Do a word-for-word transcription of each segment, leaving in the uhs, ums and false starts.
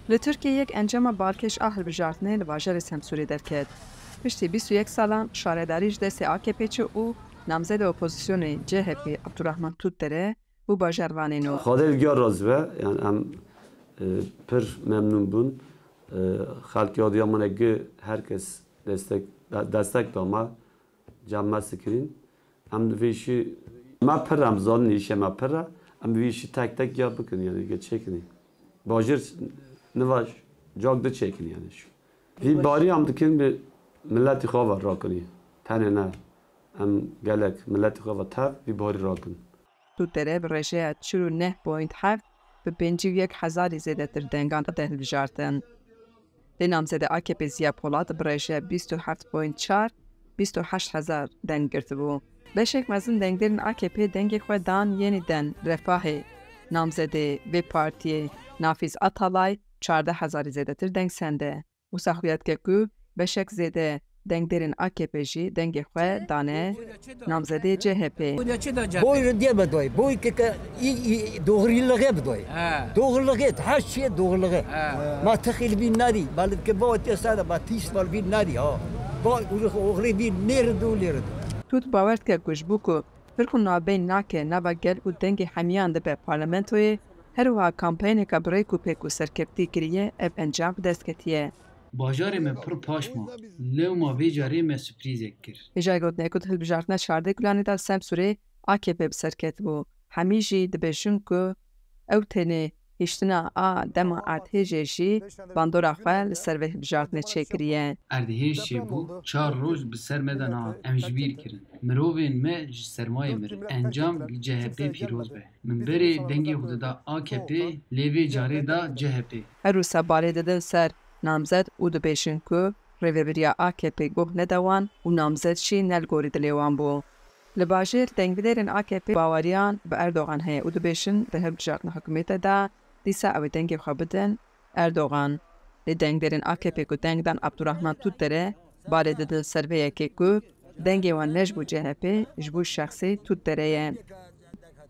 Li Tirkiyê yek encama balkêş a hilbijartinê li bajarê Semsûrê derket. Piştî bîst û yek salan şaredarî ji destê A K P çû û namzedê opozîsyonê C H P Abdurrahman Tutdere bû bajarvanê nû. Xwedê li gel razî be, yani em, e, pir memnûn bûn. E, xelkê Adiyamanê gi her kes destek, de-, destek da me, cem me sikirîn. Em di vê işî, me pir em zanin, îşê me pir e. Em bi vê işî tek tek ya bikin, yani ge çêkinî. Bajêr niva cak di çêkin, yani şu. Vî barî em dikin bi miletî xwe ve rakinî. Tenê ne. Em gelek miletî xwe ve tev vî barî rakin. Tutdere bi rêjeya çil û neh point heft bi pêncî û yek hezarî zêdetir dengan de hilbijartin. Lê namzedê A K P Ziya Polat bi rêjeya bîst û heft point çar, bîst û heşt hezar deng girtibû. Beşek mezin dengderên A K P dengê xwe dan yenî den Refahê. Namzedê vê partiyê Nafiz Atalay çardeh hezarî zêdetir deng sende. Wisa xuya dike ku beşek zêde dengderên A K P jî dengê xwe dane namzedê C H P. Boy ridye bidoy, boy ke ke î, î, doğriliğe bidoy. He. Doğriliğe, her şey doğriliğe. He. Ma texil bin nari, balık ke bo te sada, ba tis bal bin nari ha. Ba uğri, uğri bin nerede, nerede? Tut bawer dike ku ji bo ku firq û navbeyîn nake nava gel û dengê hemiyan dibe parlamentoyê, her wiha kampeyneka bi rêk û pêk û serkeftî kiriye, ev encam bi dest ketiye. Bajarê me pir paş ma. Lewma vê carê me surprîzek kir. Hêjayê gotinê ku di hilbijartina çardeh Gulanê de li Semsûrê A K P bi ser ketibû. Hemî jî dibêjin ku ew tenê hiştina a dema erdhêjê jî bandora xwe li ser vê hilbijartinê çêkiriye. Erdhêj çêbû, çar roj bi ser me de nehat. Em ji bîr kirin. Mirovên me ji sermayê mirin. Encam li C H P pîroz be. Min berê dengê xwe dida A K P, lê vê carê da C H P. Her wisa balê didin ser namzed û dibêjin ku rêvebiriya A K P guh neda wan û namzed jî ne li gorî dilê wan bû. Li bajêr dengbidêrên A K P baweriyan bi Erdogan heye û dibêjin di hilbijartina hikûmetê de dîsa ew ê dengê xwe bidin Erdogan. Lê dengbêrên A K P ku deng dan Abdurrahman Tutdere balê didin ser vê yekê ku dengê wan ne ji bo C H P, ji bo şexsê Tutdere ye.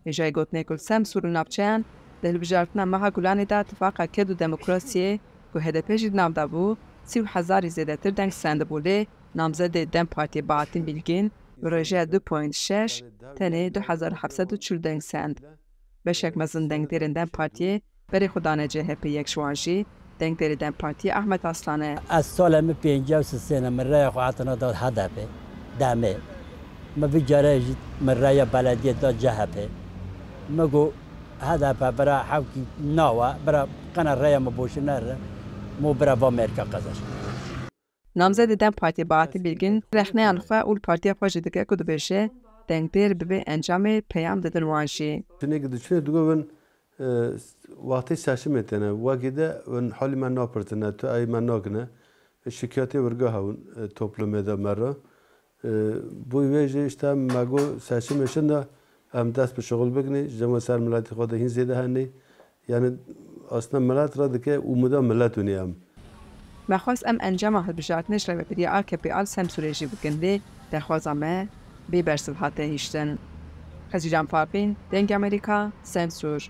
Hêjayê gotinê ku li Semsûr û navçeyan di hilbijartina meha Gulanê de tifaqa ked û demokrasiyê ku H D P jî di nav de bû, sî û hezarî zêdetir deng sendibû, lê namzedê DEM Partiyê Bahattin Bilgin bi rêjeya du point şeş tenê du hezar heft sed û çil deng send. Beşek mezin dengdêrên DEM Partiyê berê xwe dane C H P, yek ji wan jî dengdêrê DEM Partiyê Ahmet Aslan e. Ez salê min pêncî û sisê ne, min rêya xwe hatina da H D P, demê. Min vî carê jî min rêya belediyê da C H P. Min got, H D P bira hewkî nawe, bira qena rêya min boşî nere, mo bira va mêrka qezeş. Namzedê DEM Partiyê Bahattin Bilgin rexneyan xwe û li partiya xwe jî dike ku dibêje dengdêr bi vê encamê peyam didin wan jî. Jinê ku diçine digo win, e, wextê seçimê têne, wekî de win halî me napirtine, tu ey me nakine, şikayetê wirga hewin, e, toplumê de me re. E, bo wê jî işte me got seçimê şin de em dest bi şixul bikinê, ji dema ser miletê xwe de hîn zêde henê. Yani aslında milet re dike ûmida milet winê em. Me xwest em encama hilbijartinê ji rêvebiriya A K P a li Semsûrê jî bikin, lê daxwaza me bê bersiv hate hiştin. Xezîcan Faqîn, Dengê Amerîka, Semsûr.